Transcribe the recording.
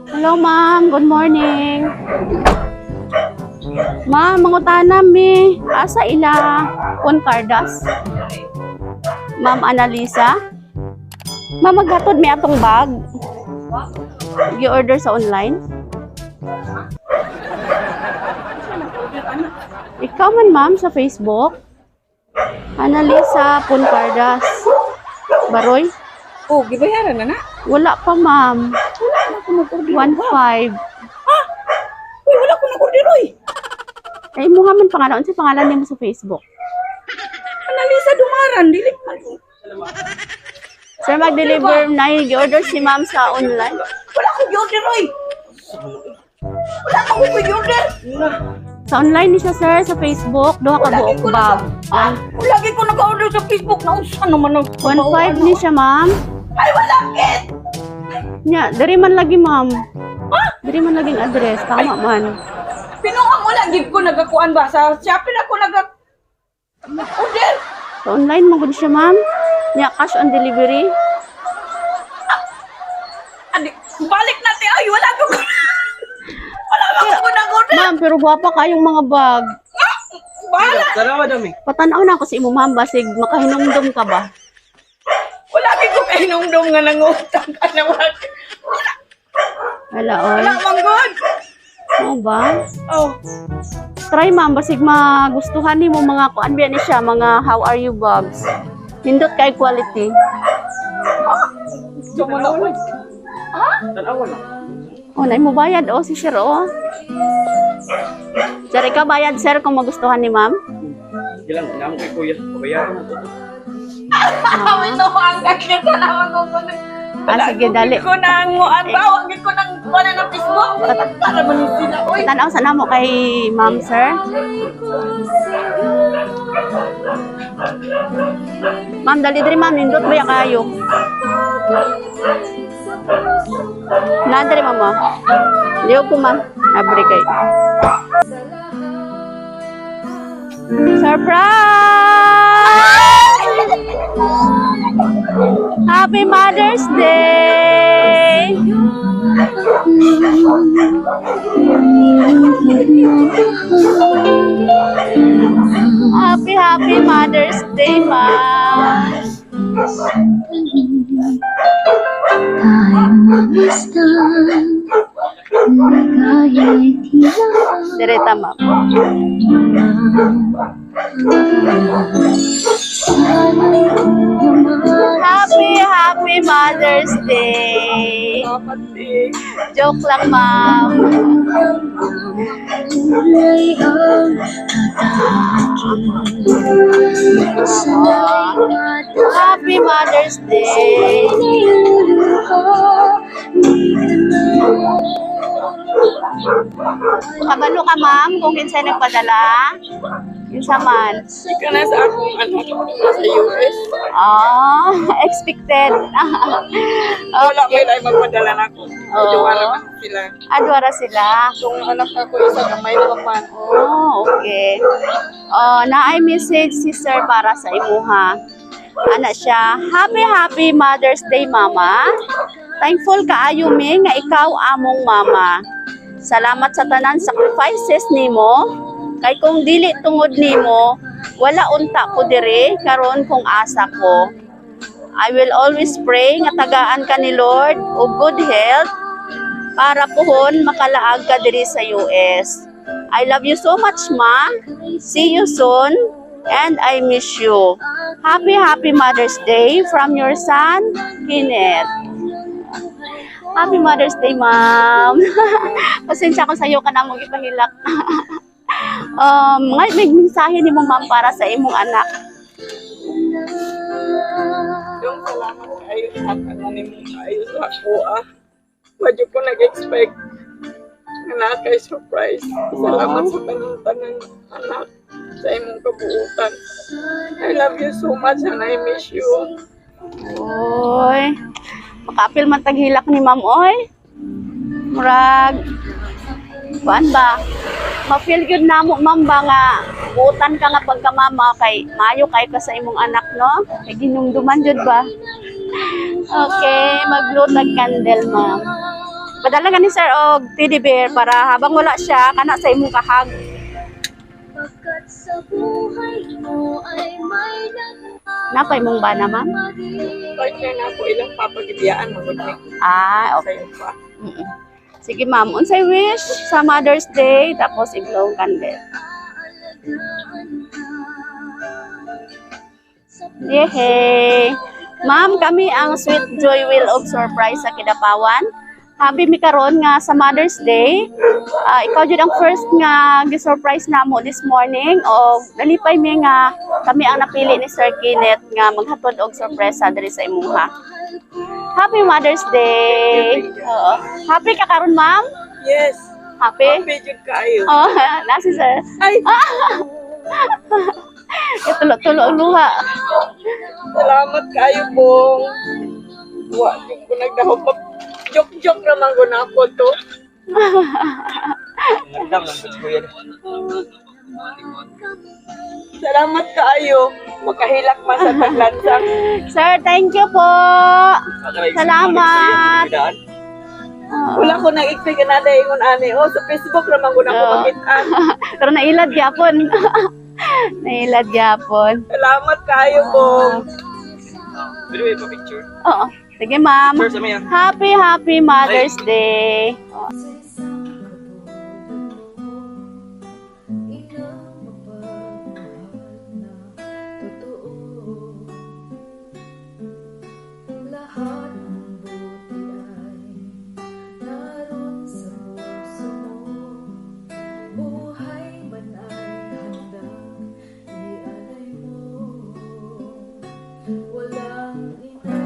Hello, ma'am. Good morning. Ma'am, mangutana mi. Asa ila Poncardas? Ma'am Annalisa? Ma'am, maghatod mi atong bag. Gi-order sa online? Ikaw man, ma'am, sa Facebook? Annalisa Poncardas. Baroy? Oh, gibayaran na na. Wala pa, ma'am. Wala na ko nag-order. 1.5. Uy, wala ko nag-order oy. Ay, mo man pangalan. Unsa pangalan nimo sa Facebook? Analisa Dumaran, dili man. Sir, mag-deliver na order si ma'am sa online. Wala ko gi-order oy. Wala ko gi-order. Sa online ni siya, sir, sa Facebook. Duha ka Lagi buok ko na bag. Ah, lagi ko nag-order sa Facebook na unsa naman ang 1.5 ni siya, ma'am. Ay, wala kit. Nya, diri man lagi, ma'am. Diri man laging address. Tama man. Pinuang wala gid ko nagakuan ba sa Shopee na ko naga order. Sa online mo gud siya, ma'am. Nya, cash on delivery. Adi, balik na ti ay wala ko. Wala man ko nag-order. Ma'am, pero gwapa kayong mga bag. Bahala. Tarawa dami. Patanaw na ako sa imo, ma'am. Basig, makahinumdum ka ba? Wala gid ko kahinumdum nga nangutang ka na wala. Wala, oy. Wala man gud. Oo ba? Oh. Try, ma'am, basig magustuhan nimo mga kuan biya ni siya, mga how are you bags. Nindot kay quality. Gusto mo na oy. Tanawa na. Oh, nay mo bayad oh si sir oh. Sir, ikaw bayad, sir, kung magustuhan ni ma'am. Ilang namo kay kuya. Pabayaran mo to. Kami to ang kakita naman ko kuno. Ah, sige, dali. Ko nang muan ba wag ko nang kuan ng Facebook. Para man sila oy. Tanaw sa namo kay ma'am, sir. Ma'am, dali diri, ma'am, nindot ba ya kayo? Na diri, ma'am. Oh. Liyo ko, ma'am. Abre kay. Surprise! Happy Mother's Day! Happy, happy Mother's Day, ma'am. Tayo mamasdan. Ligaya'y tila Direta, ma'am. sana'y dumating. Happy, happy Mother's Day! Dapat eh. Joke lang, ma'am. Kulay ang tatakin. Sana'y matapos Happy Mother's Day! niluluha. Di ka na Kabalo ka, ma'am, kung kinsay nagpadala. Kinsa man. Ika na sa akong anak sa US. Ah, expected. Wala ko ilay magpadala na ako. Oo. Duwara man sila. Adwara sila. Itong anak ako isa gamay pa man. Oh, okay. Oh, naay message si sir para sa imuha. Ana siya, "Happy happy Mother's Day, Mama. Thankful kaayo mi nga ikaw among mama. Salamat sa tanan sacrifices nimo. Kay kung dili tungod nimo, wala unta ko diri karon kung asa ko. I will always pray nga tagaan ka ni Lord og good health para puhon makalaag ka diri sa US. I love you so much, Ma. See you soon and I miss you. Happy, happy Mother's Day from your son, Kenneth." Happy Mother's Day, Ma'am. Pasensya ko sa iyo ka na mo gipahilak. Ngay may mensahe nimo, ma'am, para sa imong anak. Yung salamat kayo sa tanan nimo kayo sa ako ah. Wadyo ko nag-expect nga naa kay surprise. Salamat sa tanan-tanan anak sa imong kabuutan. I love you so much and I miss you. Oy. Makaapil man taghilak ni ma'am, oy. Murag. Kuan ba? Ma-feel gyud namo, ma'am, ba nga buutan ka nga pagkamama kay maayo kay ka sa imong anak, no? Kay ginumduman jud ba? Okay, mag-blow tag candle, ma'am. Padala ka ni sir og teddy bear para habang wala siya kana sa imong kahag. Pagkat sa buhay mo ay may Napay mong bana, ma'am? Partner na ako ilang papagibiyaan magud ni Ah, okay. sayo pa. Sige, ma'am, unsay wish sa Mother's Day tapos i-blow ang candle. Yehey! Ma'am, kami ang Sweet Joy Wheel of Surprise sa Kidapawan. Happy mi karon nga sa Mother's Day. Ah, ikaw jud ang first nga gi-surprise namo this morning og nalipay mi nga kami ang napili ni Sir Kenneth nga maghatod og sorpresa diri sa imuha. Happy Mother's Day. Oo. Happy ka karon, ma'am? Yes. Happy? Happy jud kaayo. Oh, nasi sir. Ay, Tulo-tulo ang luha. Salamat kaayo, Bong. Wa jud ko nagdahom pa. Joke-joke raman ko na ako to. Nagdam lang sa kuya. Salamat kaayo. Makahilak man sa taglansang. Sir, thank you po. Salamat. Wala ko nag-expect na ingon ani. Oh, sa Facebook raman ko na ako Oo. makita. Pero nailad gyapon. Nailad gyapon. Salamat kaayo, Bong. Pero may pa-picture. Oo. Sige, ma'am. Picture sa maya. Happy, happy Mother's Day. Inang mapagmahal na totoo. Lahat ng buti ay naroon sa puso mo. Buhay man ay handang ialay mo. Walang